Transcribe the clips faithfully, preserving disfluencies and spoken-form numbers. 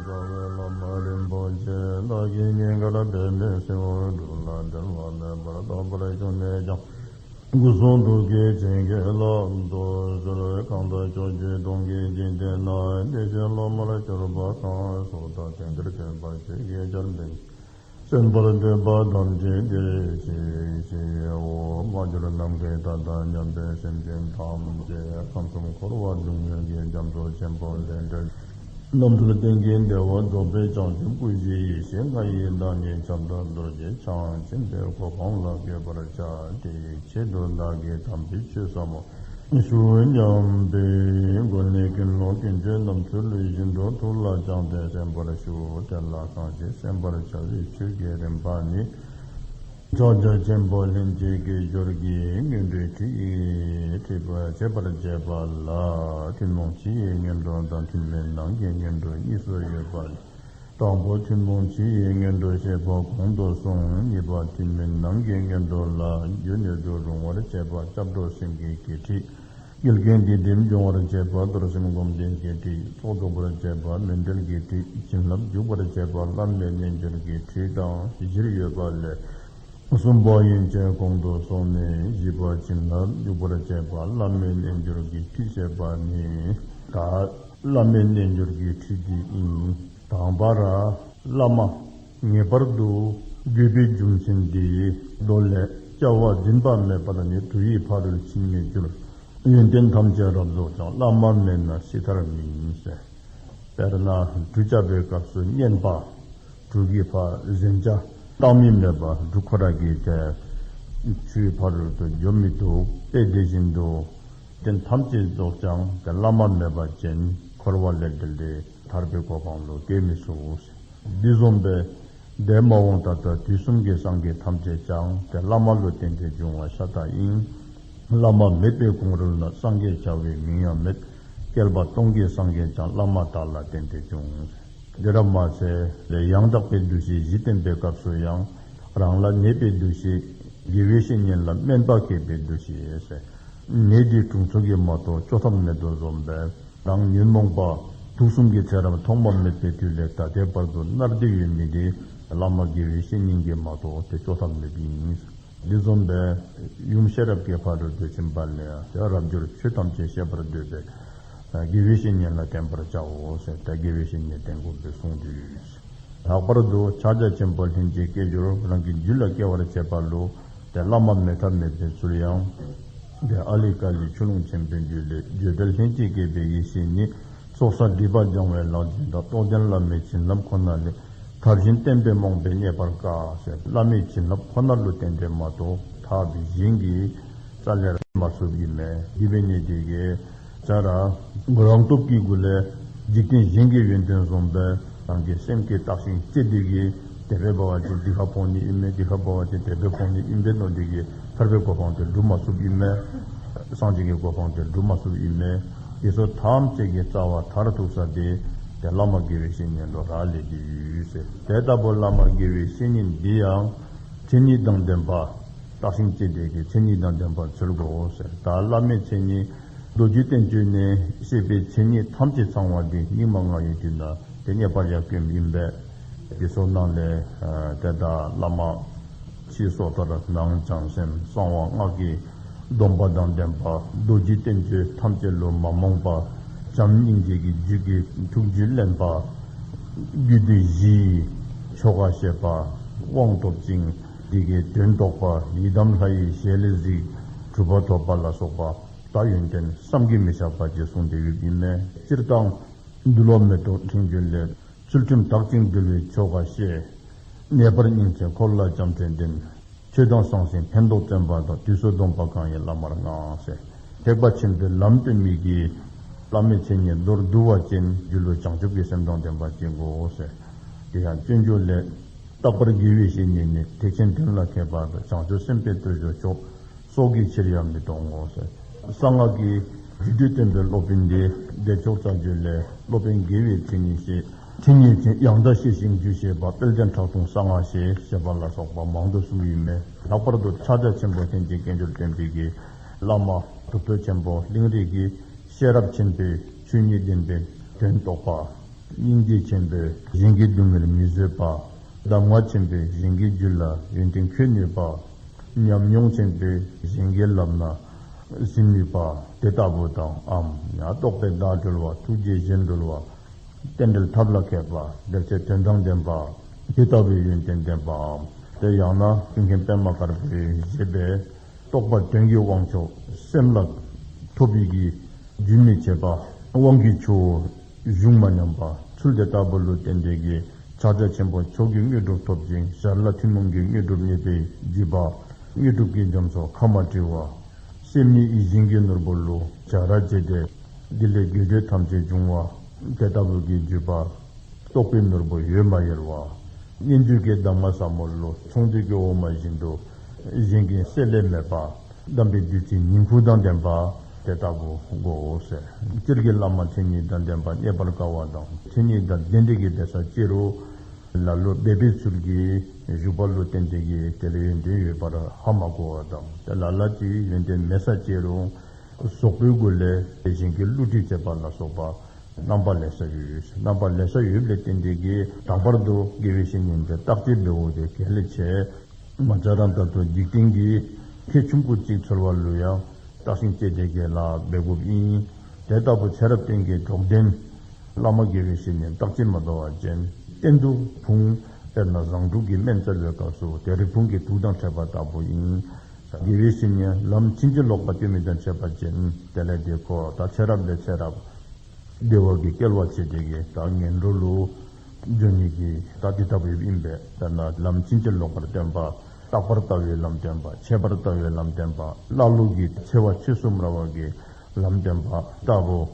བཟང་བའི་བླ་མ་རིན་པོ་ཆེ་བདག་གིས་སྙིང་གར་འབད་མེད་སེམས་ལ་འགྲོ་ལ་འབྲལ་བ་མེད་པར་རྟག་པར་བཞུགས་ནས་ཀྱང་། སྐུ་གསུང་ཐུགས་ཀྱི་བྱིན་གྱིས་བརླབ་ཏུ་གསོལ། གང་དག་ཕྱོགས་བཅུའི་སྟོང་གི་འཇིག་རྟེན་ན། བདེ་གཤེགས་སློབ་མར་གྱུར་པ་གང་། སུ་དག་དེང་འདིར་ཕན་པར་ཆོས་ཀྱི་ཆར་འབེབས། གསན་པར་འདོད་པ་ཐམས་ཅད་འདིར་གཤེགས་ཤིག་ཨོ། མ་གྱུར་ནམ་མཁའི་མཐའ་དང་མཉམ་པའི་སེམས་ཅན་ཐམས་ཅད་ཁམས་གསུམ་འཁོར་བ་སྡུག་བསྔལ་གྱི་རྒྱ་མཚོ་ཆེན་པོ་ལས་བསྒྲལ། རྣམ་གྲོལ་གཏན་གྱི་བདེ་བ་རྫོགས་པའི་བྱང་ཆུབ་སྐུ་བཞི་ཡེ་ཤེས་ལྔ་ཡི་བདག་ཉིད་ཁྱབ་བདག་རྡོ་རྗེ་འཆང་ཆེན་པོའི་གོ་འཕང་ལ་འགོད་པར་བྱ། དེའི་ཆེད་དུ་བདག་གིས་དམ་པའི་ཆོས་ཟབ་མོ་ཞུ་སྙམ་པའི་སྒོ་ནས་ཀུན་སློང་ཀུན་སྤྱོད་རྣམས་ཚུལ་བཞིན་དུ་ཐུགས་ལ་བཅངས་ཏེ་གསན་པར་ཞུ། དེ་ལ་གང་ཞིག་གསན་པར་བྱ་བའི་ཆོས་ཀྱི་རིམ་པ་ནི། ཕྱག་རྒྱ་ཆེན་པོ་ལྷན་ཅིག་སྐྱེས་སྦྱོར་གྱི་སྔོན་འགྲོའི་ཁྲིད་ཡིག་ཁྲིད་པ་བྱེད་པར་བྱེད་པ་ལ་ཐུན་མོང་ཕྱི་ཡི་སྔོན་འགྲོ་དང་ཐུན་མིན་ནང་གི་སྔོན་འགྲོ་གཉིས་སུ་ཡོད་པ་ལས། དང་པོ་ཐུན་མོང་ཕྱི་ཡི་སྔོན་འགྲོ་བཤད་པ་གོང་དུ་སོང་། གཉིས་པ་ཐུན་མིན་ནང་གི་སྔོན་འགྲོ་ལ་རྒྱུ་ནོད་དུ་རུང་བར་བྱེད་པ་སྐྱབས་འགྲོ་སེམས་བསྐྱེད་ཀྱི་ཁྲིད། འགལ་རྐྱེན་སྡིག་སྒྲིབ་སྦྱོང་བར་བྱེད་པ་རྡོར་སེམས་སྒོམ་བཟླས་ཀྱི་ཁྲིད། ཚོགས་རྫོགས་པར་བྱེད་པ་མཎྜལ་གྱི་ཁྲིད། བྱིན་རླབས་འཇུག་པར་བྱེད་པ་བླ་མའི་རྣལ་འབྱོར་གྱི་ཁྲིད་དང་བཞིར་ཡོད་པ་ལས། གསུམ་པ་ཡན་ཆད་གོང་དུ་སོང་ནས་བཞི་པ་བྱིན་རླབས་འཇུག་པར་བྱེད་པ་བླ་མའི་རྣལ་འབྱོར་གྱི་ཁྲིད་ཟེར་བ་ནི། ད་བླ་མའི་རྣལ་འབྱོར་གྱི་ཁྲིད་འདི་ཨིན། དང་པ་ར་བླ་མ་ངེས་པར་དུ་དགོས་པའི་རྒྱུ་མཚན་འདི་མདོ་ལས། བྱ་བ་འཛིན་པ་མེད་པར་ནི། དུ་ཡི་ཕ་རོལ་ཕྱིན་མི་འགྱུར། ཡོན་ཏན་ཐམས་ཅད་རབ་རྫོགས་ཀྱང་། བླ་མ་མེད་ན་སྲིད་མཐར་མིན་ཟེར། དཔེར་ན་གྲུ་རྐྱབ་པའི་སྐབས་སུ་གཉེན་པ་གྲུ་གི་ཕ་གཟན་ཆ་བཏང་མི་མེད་པ་གྲུ་ཁོ་ར་གིས་ཏེ་ཆུའི་ཕ་རོལ་ཏུ་འགྱོ་མི་བཏུབ། དེ་དེ་བཞིན་དུ་ཡོན་ཏན་ཐམས་ཅད་རྫོགས་ཀྱང་ཏེ་བླ་མ་མེད་པ་ཅིན་འཁོར་བ་ལས་བསྒྲལ་ཏེ་ཐར་པའི་གོ་འཕང་ལུ་སྐྱེ་མི་ཚུགས། འདི་བཟུམ་སྦེ་འདས་མ་འོངས་ད་ལྟ་དུས་གསུམ་གྱི་སངས་རྒྱས་ཐམས་ཅད་ཀྱང་ཏེ་བླ་མ་ལུ་བརྟེན་ཏེ་བྱུང་བ་ཤ་སྟག་ཨིན། བླ་མ་མེད་པའི་གོང་རོལ་ན། སངས་རྒྱས་བྱ་བའི་མིང་ཡང་མེད། བསྐལ་པ་སྟོང་གི་སངས་རྒྱས་ཀྱང་། བླ་མ་དག་ལ་བརྟེན་ཏེ་བྱུང་། དེ་ར་མ་ཚད་ལས་ཡང་དག་པའི་འདུ་ཤེས་བཞི་བསྟེན་པའི་སྐབས་སུ་ཡང་རང་ལ་ནད་པའི་འདུ་ཤེས། དགེ་བའི་བཤེས་གཉེན་ལ་སྨན་པ་མཁས་པའི་འདུ་ཤེས་ཟེར། ནད་འདི་དྲུང་འཚོ་གིས་མ་གཏོགས་བཅོ་ཐབས་མེད་དོ་བཟུམ་སྦེ་རང་ཉོན་མོངས་པ་དུག་གསུམ་གྱི་ཚེ་རབས་ཐོག་མ་མེད་པའི་དུས་ལས་ད་ལྟའི་བར་དུ་མནར་ཏེ་ཡོད་མི་འདི་བླ་མ་དགེ་བའི་བཤེས་གཉེན་གྱིས་མ་གཏོགས་ཏེ་བཅོ་ཐབས་མེདཔ་ཨིན། འདི་བཟུམ་སྦེ་ཡུམ་ཤེས་རབ་ཀྱི་ཕ་རོལ་ཏུ་ཕྱིན་པ་ལས་ཏེ་རབ་འབྱོར་ཆོས་ཐམས་ཅད་ཤེས་པར་འདོད་པས་དགེ་བའི་བཤེས་གཉེན་ལ་བསྟེན་པར་བྱའོ་ཟེར་ཏེ་དགེ་བའི་བཤེས་གཉེན་བསྟེན་དགོ་པའི་གསུངས་ཏེ་ཡོད། ལྷག་པར་དུ་ཕྱག་རྒྱ་ཆེན་པོ་ལྷན་ཅིག་སྐྱེས་སྦྱོར་རང་གི་རྒྱུད་ལ་སྐྱེ་བར་བྱེད་པ་ལུ་ཏེ་བླ་མ་མེད་ཐབས་མེད་པའི་ཚུལ་ཡང་ཏེ་ཨཱ་ལི་ཀཱ་ལི་ཆུ་ཀླུང་ཆེན་པོའི་རྒྱུད་ལས། བརྗོད་བྲལ་ལྷན་ཅིག་སྐྱེས་པའི་ཡེ་ཤེས་ཉིད། ཚོགས་བསགས་སྒྲིབ་པ་སྦྱང་བའི་ལག་རྗེས་དང་། རྟོགས་ལྡན་བླ་མའི་བྱིན་རླབས་ཁོ་ན་ལས། ཐབས་གཞན་བསྟེན་པས་རྨོངས་པས་རྙེད་པར་དཀའ་ཟེར། བླ་མའི་བྱིན་རླབས་ཁོ་ན་ལུ་བརྟེན་ཏེ་མ་གཏོགས་ཐབས་གཞན་གྱིས་རྩ་ལས་ར་མ་ཚུགསཔ་ཨིན་མས། དེ་འབད་ནི་དེ་གིས་ང་ར་རང་སྟོབས་ཀྱི་སྒོ་ལས་འཇིག་རྟེན་གཞན་གྱི་ཡོན་ཏན་བཟུམ་སྦེ་རང་གི་སེམས་ཀྱི་བརྟགས་ཤིང་དཔྱད་དེ་གིས་དེ་སྦེ་འབད་བ་ཅིན་འདི་ཁར་ཕོག་ནི་ཨིན་མས། འདི་ཁར་འབད་བ་ཅིན་དེ་སྦེ་ཕོག་ནི་ཨིན་པས་མནོ་སྟེ་གིས་ཐར་པའི་གོ་འཕང་དེ་སྒྲུབ་མ་ཚུགསཔ་ཨིན་མས། སངས་རྒྱས་ཀྱི་གོ་འཕང་དེ་སྒྲུབ་མ་ཚུགསཔ་ཨིན་མས། དེ་ཚུ་ཐམས་ཅད་ཀྱི་རྩ་བ་མཐར་ཐུག་ས་དེ་ཏེ་བླ་མ་དགེ་བའི་བཤེས་གཉེན་ལུ་རག་ལས་ཏེ་ཡོད་ཟེར། དེ་ལྟ་བུ་བླ་མ་དགེ་བའི་བཤེས་གཉེན་འདི་ཡང་མཚན་ཉིད་དང་ལྡན་པ། བརྟགས་ཤིང་དཔྱད་དེ་གིས་མཚན་ཉིད་དང་ལྡན་པར་འཚོལ་དགོ་ཟེར། ད་བླ་མའི་མཚན་ཉིད་མདོ་རྒྱུད་བསྟན་བཅོས་ནས་བཤད་པའི་མཚན་ཉིད་ཐམས་ཅད་ཚང་བ་འདི་སྙིགས་མ་ལྔ་ཡི་དུས་ན་ཏེ་རྙེད་པར་ཡང་དཀོནམ་ཨིན་པས། དེ་ཚུ་ནང་ལས་ཏེ་ད་བླ་མ་ཕྱི་སོ་ཐར་ནང་བྱང་སེམས་གསང་བ་སྔགས་ཀྱི་སྡོམ་པ་དང་ལྡན་པ། མདོ་རྒྱུད་བསྟན་བཅོས་ཐམས་ཅད་ལུ་མ་རྨོངས་པ། བྱམས་སྙིང་རྗེ་གི་རྒྱུད་ཀྱི་ཐུགས་རྒྱུད་བརླན་པ། རྒྱུད་སྡེ་བཞིའི་ཆོ་ག་ཤེས་པ། དབང་ཐོབ་ཅིང་དེ་གི་དོན་རྟོགས་པ། ཡི་དམ་ལྷ་ཡི་ཞལ་གཟིགས་གྲུབ་པ་ཐོབ་པ་ལ་སོགས་པ་ད་ཡོན་ཏན་བསམ་གྱིས་མི་ཁྱབ་པ་ཅིག་གསུངས་ཏེ་ཡོདཔ་ཨིན་མས། སྤྱིར་བཏང་འདུལ་བ་མེ་ཏོག་ཕྲེང་རྒྱུད་ལས། ཚུལ་ཁྲིམས་དག་ཅིང་གྲོལ་བའི་ཆོ་ག་ཤེས། ནད་པར་སྙིང་རྗེ་འཁོར་ལ་བྱམས་བརྩེ་ལྡན། ཆོས་དང་ཟང་ཟིང་ཕན་འདོགས་བརྩོན་པ་དང་། དུས་སུ་སྡོམ་པ་གང་ཡིན་བླ་མར་བསྔགས་ཟེར། ཐེག་པ་ཆེན་པོའི་ལམ་སྟོན་མི་གི་བླ་མའི་མཚན་ཉིད་མདོར་བསྡུ་བ་ཅིན་རྒྱུད་ལུ་བྱང་ཆུབ་ཀྱི་སེམས་དང་ལྡན་པ་ཅིག་དགོ་ཟེར། དེ་ཡང་སྤྱོད་འཇུག་ལས། རྟག་པར་དགེ་བའི་བཤེས་གཉེན་ནི། ཐེག་ཆེན་དོན་ལ་མཁས་པ་དང་། བྱང་ཆུབ་སེམས་དཔའི་བསྟོད་བརྗོད་མཆོག་སྲོག་གི་ཕྱིར་ཡང་མི་གཏོང་ངོ་ཟེར། གསང་སྔགས་ཀྱི་རྒྱུད་སྡེ་སྟོན་པའི་སློབ་དཔོན་འདི་བདེ་མཆོག་རྩ་རྒྱུད་ལས། སློབ་དཔོན་དགེ་བའི་མཚན་ཉིད་ཤེས། མཚན་ཉིད་ཀྱི་ཡང་དག་ཤེས་ཤིང་རྒྱུད་ཤེས་པ། དཔལ་ལྡན་ཁྲག་འཐུང་གསང་སྔགས་ཤེས། ཞེས་པ་ལ་སོགས་པ་མང་དུ་གསུངས་ཡོད་མས། ལྷག་པར་དུ་ཕྱག་རྒྱ་ཆེན་པོ་ལྷན་ཅིག་སྐྱེས་སྦྱོར་བསྟན་པའི་གི་བླ་མ་གྲུབ་ཐོབ་ཆེན་པོ་གླིང་རས་ཀྱི་ཤེས་རབ་ཆེན་པོའི་ཆོས་ཉིད་བདེན་པའི་དོན་རྟོགས་པ། སྙིང་རྗེ་ཆེན་པོས་གཞན་གྱི་སྡུག་བསྔལ་མི་བཟོད་པ། གདམས་ངག་ཆེན་པོས་གཞན་གྱི་རྒྱུད་ལ་ཡོན་ཏན་འཁྱོལ་ནུས་པ། ཉམས་མྱོང་ཆེན་པོས་གཞན་གྱི་ལམ་སྣ་ཟིན་ནུས་པ། དེ་ལྟ་བུ་དང་འམ་ཡང་རྟོགས་པས་བདག་གྲོལ་བ། ཐུགས་རྗེས་གཞན་གྲོལ་བ། རྟེན་འབྲེལ་ཐབས་ལ་མཁས་པ། ལེགས་བཤད་དོན་དང་ལྡན་པ། དེ་ལྟ་བུའི་ཡོན་ཏན་ལྡན་པའམ། དེ་ཡང་ན་ཀུན་མཁྱེན་པདྨ་དཀར་པོའི་བཞེད་པའི་རྟོགས་པ་དོན་གྱི་དབང་མཆོག་སེམས་ལ་ཐོབ་པའི་གི་རྒྱུན་མི་ཆད་པ། དབང་གི་ཆུ་བོ་གཞུང་མ་ཉམས་པ། ཚུལ་དེ་ལྟ་བུ་ལུ་བརྟེན་ཏེ་གི་ཕྱག་རྒྱ་ཆེན་པོ་མཆོག་གི་དངོས་གྲུབ་ཐོབ་ཅིང་ཞར་ལ་ཐུན་མོང་གི་དངོས་གྲུབ་བརྙེས་པའི་བརྒྱུད་པ། དངོས་གྲུབ་ཀྱི་འཇམ་སོགས་ཁ་མ་བྲི་བ། སེམས་ཉིད་ཡིད་བཞིན་གྱི་ནོར་བུ་ལུ་བྱ་ར་བྱེད་དེ། འདི་ལས་དགོས་འདོད་ཐམས་ཅད་འབྱུང་བ། དེ་ལྟ་བུ་གི་བརྒྱུད་པ། རྟོགས་པའི་ནོར་བུ་འོད་མ་ཡལ་བ། སྙན་བརྒྱུད་ཀྱི་གདམས་ངག་ཟབ་མོ་ལུ་ཚོང་འདུས་ཀྱི་འོ་མ་བཞིན་དུ་གཞན་གྱི་བསྲེ་བསླད་མེད་པ། གདམས་པའི་བདུད་རྩི་ཉིང་ཁུ་དང་ལྡན་པ། དེ་ལྟ་བུ་དགོ་ཟེར། སྤྱིར་གྱི་བླ་མ་མཚན་ཉིད་དང་ལྡན་པ་རྙེད་པར་དཀའ་བ་དང་མཚན་ཉིད་དང་ལྡན་ཏེ་གི་འབད་ས་ཅི་རུང་ལ་ལུ་འབད་པའི་ཚུལ་གྱིས་བཞུགས་པ་ལུ་བརྟེན་ཏེ་གི་དེ་ལས་ཡོན་ཏན་ཡོད་པར་ཧ་མ་གོ་བ་དང་། དེ་ལ་ལ་ཅིག་ཡོན་ཏན་མེད་ས་ཅི་རུང་ཟོག་པོའི་སྒོ་ལས་གཞན་གྱི་བསླུ་བྲིད་བྱེད་པ་ལ་སོགས་པ་རྣམ་པ་ལེ་ཤ་ཡོད། རྣམ་པ་ལེ་ཤ་ཡོདཔ་ལས་བརྟེན་ཏེ་གི་དང་པར་དུ་དགེ་བའི་བཤེས་གཉེན་དེ་བརྟག་དཔྱད་འབདཝ་དེ་གལ་ཆེ། ང་བཅས་ར་ད་ལྟོ་འཇིག་རྟེན་གྱི་ཁེ་ཆུང་ཀུ་ཅིག་འཚོལ་བ་ལུ་ཡང་བརྟག་ཤིང་དཔྱད་དེ་གི་ལཱ་འབད་དགོཔ་ཨིན། དེ་ལྟ་བུ་ཚེ་རབས་གཏན་གྱི་གྲོགས་དན་བླ་མ་དགེ་བའི་བཤེས་གཉེན་བརྟག་དཔྱད་མ་འབད་བ་ཅིན་གཏན་དུ་ཕུང་། དཔེར་ན་བཟང་དྲུག་གི་སྨན་བཙལ་བའི་སྐབས་སུ་དེ་རི་བོང་གི་དུག་དང་འཕྲད་པ་ལྟ་བུ་ཨིན། དགེ་བའི་བཤེས་གཉེན་ལམ་ཕྱིན་ཅི་ལོག་པ་སྟོན་མི་དང་འཕྱད་པ་ཅིན་དེ་ལས་དེ་ཁོ་ད་ཚེ་རབས་ལས་ཚེ་རབས་བདེ་བ་གི་སྐལ་བ་ཆེ་དེ་གི་ད་ངན་འགྲོ་ལུ་འགྱོ་ནི་གི་ད་དེ་ལྟ་བུ་ཨིན་པས། དཔེར་ན་ལམ་ཕྱིན་ཅི་ལོག་པར་སྟོན་པ། རྟག་པར་ལྟ་བའི་ལམ་སྟོན་པ། ཆད་པར་ལྟ་བའི་ལམ་སྟོན་པ། ཀླ་ཀློ་གི་འཚེ་བ་ཆོས་སུ་སྨྲ་བ་གི་ལམ་སྟོན་པ་ལྟ་བུ།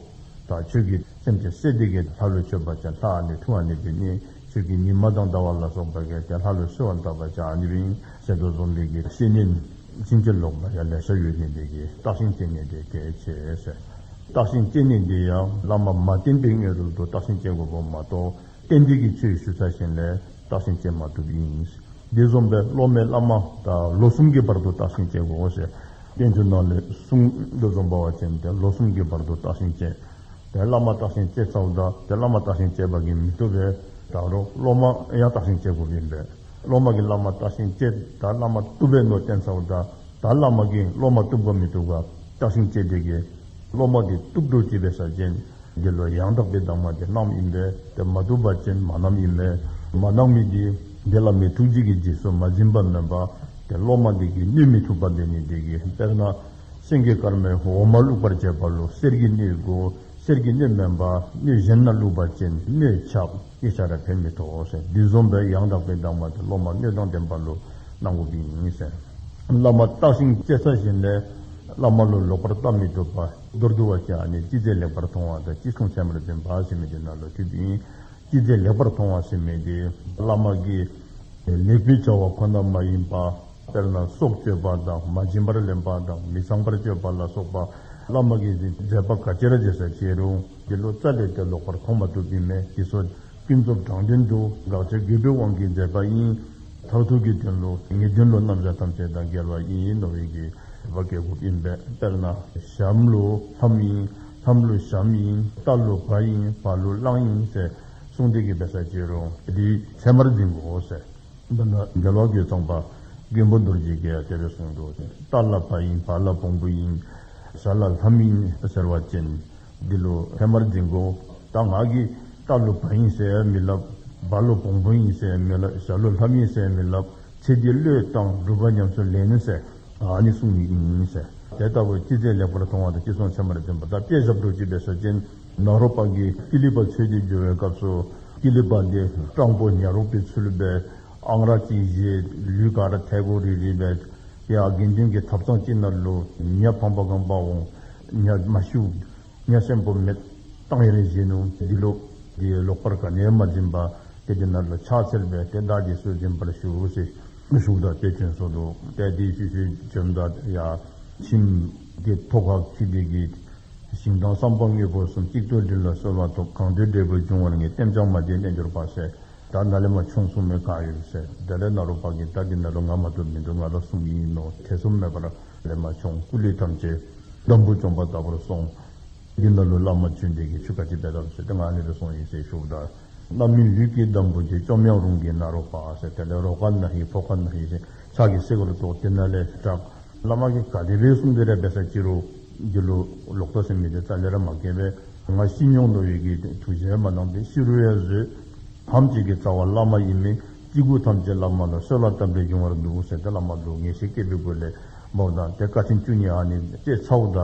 ད་ཁྱོད་ཀྱིས་སེམས་ཅན་བསད་དེ་གི་ལྷ་ལུ་མཆོད་པ་ཅིན་ལྷ་ཨ་ནི་ཐུགས་ཨ་ནི་སྦེ་ནི། ཁྱོད་ཀྱིས་ཉི་མ་དང་ཟླ་བ་ལ་སོགས་པ་གིས་ཏེ་ལྷ་ལུ་གསོལ་བ་བཏབ་པ་ཅིན་ཨ་ནི་སྦེ་ཨིན་ཟེར་དོ་བཟུམ་སྦེ་གི་བཤེས་གཉེན་ཕྱིན་ཅི་ལོག་པ་ཡང་ལེ་ཤ་ཡོད་ནི་དེ་གིས་བརྟག་ཤིང་དཔྱད་ནི་དེ་གལ་ཆེ་ཟེར། བརྟག་ཤིང་དཔྱད་ནི་དེ་ཡང་བླ་མ་མ་བསྟེན་པའི་སྔོན་རོལ་དུ་བརྟག་ཤིང་དཔྱད་དགོཔ་མ་གཏོགས་བསྟེན་ཏེ་གི་ཆོས་ཞུ་ཚར་ཞིནམ་ལས་བརྟག་ཤིང་དཔྱད་མ་བཏུབ་ཨིན། དེ་བཟུམ་སྦེ་སློབ་མས་བླ་མ་ད་ལོ་གསུམ་གྱི་བར་དུ་བརྟག་ཤིང་དཔྱད་དགོ་ཟེར། བསྟན་བཅོས་ནང་ལས་གསུངས་དོ་བཟུམ་འབད་བ་ཅིན་ཏེ་ལོ་གསུམ་གྱི་བར་དུ་བརྟག་ཤིང་དཔྱད། ཏེ་བླ་མ་བརྟག་ཤིང་དཔྱད་ཚརཝ་ད་ཏེ་བླ་མ་བརྟག་ཤིང་དཔྱད་པ་གིས་མི་བཏུབ་པས། ད་རུང་སློབ་མ་ཡང་བརྟག་ཤིང་དཔྱད་དགོཔ་ཨིན་པས། སློབ་མ་གིས་བླ་མ་བརྟག་ཤིང་དཔྱད་ད་བླ་མ་བཏུབ་པས་མནོ་བསྟེན་ཚརཝ་ད་ད་བླ་མ་གིས་སློབ་མ་བཏུབ་ག་མི་བཏུབ་ག་བརྟག་ཤིང་དཔྱད་དེ་གི་སློབ་མ་དེ་བཏུབ་འགྱོ་ཅི་འབད་ས་ཅིན་དེ་ལུ་ཡང་དག་པའི་གདམས་ངག་དེ་གནངམ་ཨིན་པས། ཏེ་མ་བཏུབ་པ་ཅིན་མ་གནངམ་ཨིན་པས། མ་གནང་མི་དེ་དེ་བླ་མའི་ཐུགས་རྗེ་གིས་རྗེས་སུ་མ་འཛིན་པ་མེན་པ་ཏེ་སློབ་མ་དེ་གིས་གནོད་མི་ཐུབ་པ་འབད་ནི་དེ་གིས། དཔེར་ན་སེང་གེ་དཀར་མོའི་འོ་མ་བླུག་པར་བྱེད་པ་ལུ་གསེར་གྱི་སྣོད་དགོ། གསེར་གྱི་སྣོད་མེན་པར་སྣོད་གཞན་ནང་བླུག་པ་ཅིན་སྣོད་ཆག་ཡེ་ཆ་ར་ཕན་མི་ཐོགས་ཟེར། དེ་བཟུམ་སྦེ་ཡང་དག་པའི་གདམས་ངག་དེ་སློབ་མ་སྣོད་དང་ལྡན་པ་ལུ་གནང་དགོཔ་ཨིན་ཟེར། བླ་མ་བརྟག་ཤིང་དཔྱད་ཚར་ཞིནམ་ལས་བླ་མ་ལུ་ལོག་པར་ལྟ་མི་བཏུབ་པ། མདོར་བསྡུ་བ་ཅིན་ཨ་ནི་ཅི་མཛད་ལེགས་པར་མཐོང་བ་དང་ཅི་གསུང་ཚད་མར་འཛིན་པ་ཟེར་མི་དེ་ནང་ལུ་ཚུདཔ་ཨིན། ཅི་མཛད་ལེགས་པར་མཐོང་བ་ཟེར་མི་དེ་བླ་མ་གིས་ལེགས་པའི་བྱ་བ་ཁོ་ན་མ་ཡིན་པ། དཔེར་ན་སྲོག་གཅོད་པ་དང་མ་བྱིན་པར་ལེན་པ་དང་མི་ཚངས་པར་སྤྱོད་པ་ལ་སོགས་པ་བླ་མ་གིས་མཛད་པ་ག་ཅི་ར་མཛད་ས་ཅི་རུང་དེ་ལུ་རྩ་ལས་ཏེ་ལོག་པར་མཐོང་མ་བཏུབ་ཨིན་མས། དེ་ཚུ་ཀུན་རྫོབ་དྲང་དོན་དུ་དགག་བྱ་དགོས་པའི་དབང་གིས་མཛད་པ་ཨིན། མཐར་ཐུག་གི་དོན་ལུ་ངེས་དོན་ལུ་རྣམ་གཞག་ཐམས་ཅད་དང་འགལ་བ་ཨིན་མནོ་བའི་གི་བ་གེ་དགོཔ་ཨིན་པས། དཔེར་ན་ཞྭམོ་ལུ་ལྷམ་ཨིན། ལྷམ་ལུ་ཞྭམོ་ཨིན། རྟ་ལུ་བ་ཨིན། བ་ལུ་གླང་ཨིན་ཟེར་གསུངས་ཏེ་གི་འབད་ས་ཅི་རུང་དེ་ཚད་མར་འཛིན་དགོ་ཟེར། འདི་ནང་རྒྱལ་བ་རྒོད་ཚང་པ་མགོན་པོ་རྡོ་རྗེ་གིས་ཡང་དེ་སྦེ་གསུངས་འདུག། རྟ་ལ་བ་ཨིན། བ་ལ་བོང་བུ་ཨིན། ཞྭ་ལ་ལྷམ་ཨིན་ཟེར་བ་ཅིན་འདི་ལུ་ཚད་མར་འཛིན་དགོ། ད་ང་གིས་རྟ་ལུ་བ་ཨིན་ཟེར་མི་སླབ། བ་ལུ་བོང་བུ་ཨིན་ཟེར་མི་སླབ། ཞྭ་ལུ་ལྷམ་ཨིན་ཟེར་མི་སླབ། ཚེ་འདི་བློས་བཏང་སྒྲུབ་པ་ཉམས་སུ་ལེན་ཟེར་ཨ་ནི་གསུང་ནི་ཨིན་ཟེར། དེ་ལྟ་བུ་ཅི་མཛད་ལེགས་པར་མཐོང་བ་དང་ཅི་གསུང་ཚད་མར་འཛིན་པ། ད་དཔེ་བཞག་དོ་ཅི་འབད་ས་ཅིན་ནཱ་རོ་པ་གིས་ཀི་ལི་པ་འཚོལ་ཏེ་འགྱོ་བའི་སྐབས་སུ་ཀི་ལི་པ་འདི་སྤྲང་པོ་ཉ་རོག་པའི་ཚུལ་སྦེ་ཨང་རག་ཅིག་བཞེས། ལུས་ག་ར་ཐལ་གོ་རི་རི་སྦེ། ཡར་དགེ་འདུན་གྱི་ཐབ་ཚང་ཅིག་ནང་ལུ་ཉ་ཕམ་པ་གང་པ་འོང་། ཉ་མ་ཤིཝ་ཉ་གསོན་པོ་མེདཔ་བཏང་ཡར་བཞེས་ནུག། འདི་ལུ་འདི་ལོག་པར་ག་ནི་ཡང་མ་འཛིན་པར་ཏེ་འདི་ནང་ལུ་ཕྱག་འཚལ་སྦེ་ཏེ་བདག་འདི་ཚུ་འཛིན་པར་ཞུ་ཟེར་ཞུཝ་ད་ཏེ་བྱོན་སོ་ནུག། ཏེ་འདི་ཚུ་ཚུ་བྱོནམ་ད་ཡར་ཁྱིམ་གྱི་ཐོག་ཁར་འཁྱིད་དེ་གི་ཞིང་དང་བསམ་པ་དངོས་པོ་གསུམ། གཅིག་ཏུ་དྲིལ་ལ་གསོལ་བ་ཐོབ། གང་འདོད་འབྲས་བུ་འབྱུང་བར་ངེས། ལྟེམ་རྐྱང་མ་བྱེད་རྣལ་འབྱོར་པ་ཟེར། ད་ནཱ་ལས་མར་མཆོང་གསུངམ་མས་ག་ཡོད་ཟེར། དེ་ལས་ནཱ་རོ་པ་གིས་ད་འདི་ནང་ལུ་ང་མ་གཏོགས་མིན་འདུག། ང་ར་གསུངམ་ཨིན་མནོ་ཐེ་ཚོམ་མེད་པར་ལས་མར་མཆོང་། སྐུ་ལུས་ཐམས་ཅད་འདམ་བུ་བཅོམ་པ་ལྟ་བུར་སོང་། འདི་ནང་ལུ་བླ་མ་བྱོན་ཏེ་གིས་ཆོས་ག་ཅི་འབད་དོ་ཟེར་ཏེ་ང་ཨ་ནི་སྦེ་གསུངས་ཡི་ཟེར་ཞུཝ་ད། རྣམ་སྨིན་ལུས་ཀྱི་འདམ་བུ་དེ། བཅོམ་ཡང་རུང་གི་ནཱ་རོ་པ་ཟེར། དེ་ལས་རོ་ཁ་ན་ཧིང་ཕོ་ཁ་ན་ཧིང་ཟེར་ཕྱག་གིས་བསད་དགོ་རུང་བཏོག་སྟེ་ནཱ་ལས་དྲག། བླ་མ་གིས་ག་དེ་སྦེ་གསུངས་ཏེ་ར་འབད་ས་ཅི་རུང་འདི་ལུ་ལོག་ལྟ་ཟེར་མི་འདི་རྩ་ལས་ར་མ་སྐྱེས་པས། ང་ཤི་མྱོང་ནོ་བའི་གི་ཐུགས་རྗེ་མ་གནང་སྟེ་ཤི་རུང་ཡང་བཟོད། ཐམས་ཅད་ཀྱི་རྩ་བ་བླ་མ་ཡིན་མིན། སྐྱེ་དགུ་ཐམས་ཅད་བླ་མ་ལ། གསོལ་བ་བཏབ་པས་འབྱུང་བར་འདུག་ཟེར་ཏེ་བླ་མ་ལུ་ངེས་ཤེས་སྐྱེས་པའི་སྒོ་ལས་མོ་དང་ཏེ་དཀའ་ཆེན་བཅུ་གཉིས་ཨ་ནི་ཏེ་ཚརཝ་ད་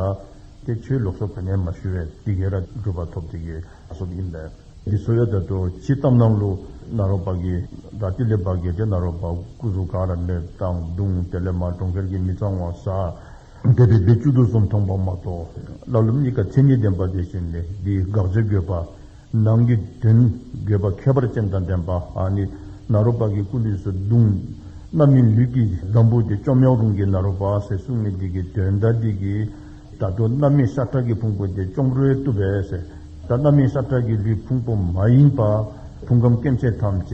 ཏེ་ཆོས་ལོགས་སུ་ག་ནི་ཡང་མ་ཞུ་བས། དེ་གིས་ར་གྲུབ་པ་ཐོབ་སྟེ་གིས་ཨ་སོཔ་ཨིན་པས། འདི་ཚུ་ཡང་ད་ལྟོ་ཕྱི་ལྟར་སྣང་ལུ་ནཱ་རོ་པ་གིས་ད་ཏི་ལི་པ་གིས་ཏེ་ནཱ་རོ་པ་སྐུ་གཟུགས་ག་ར་མེདཔ་བཏང་བརྡུང་། དེ་ལས་མར་གྲོང་ཁྱེར་གྱི་མི་གཙང་བ་ཟ། འདས་པའི་བེ་བཅུ་དྲུག་གསུམ་མཐོང་པ་མ་གཏོགས། བླ་སློབ་གཉིས་ཀ་མཚན་ཉིད་ལྡན་པ་དེ་བཞིན་ལས་འདི་དགག་བྱ་དགོས་པ། ནང་གི་དོན་དགོས་པ་ཁྱད་པར་ཅན་དང་ལྡན་པ་ཨ་ནི་ནཱ་རོ་པ་གི་སྐུ་ལུས་སུ་བརྡུང་། རྣམ་སྨིན་ལུས་ཀྱི་འདམ་བུ་དེ། བཅོམ་ཡང་རུང་གི་ནཱ་རོ་པ་ཟེར་གསུངས་མི་འདི་གི་དོན་དག་འདི་གིས་ད་ལྟོ་རྣམ་སྨིན་ཤ་ཁྲག་གི་ཕུང་པོ་དེ་བཅོམ་རུང་བཏུབ་པས་ཟེར། ད་རྣམ་སྨིན་ཤ་ཁྲག་གི་ལུས་ཕུང་པོ་མ་ཡིན་པ་ཕུང་ཁམས་སྐྱེ་མཆེད་ཐམས་ཅད་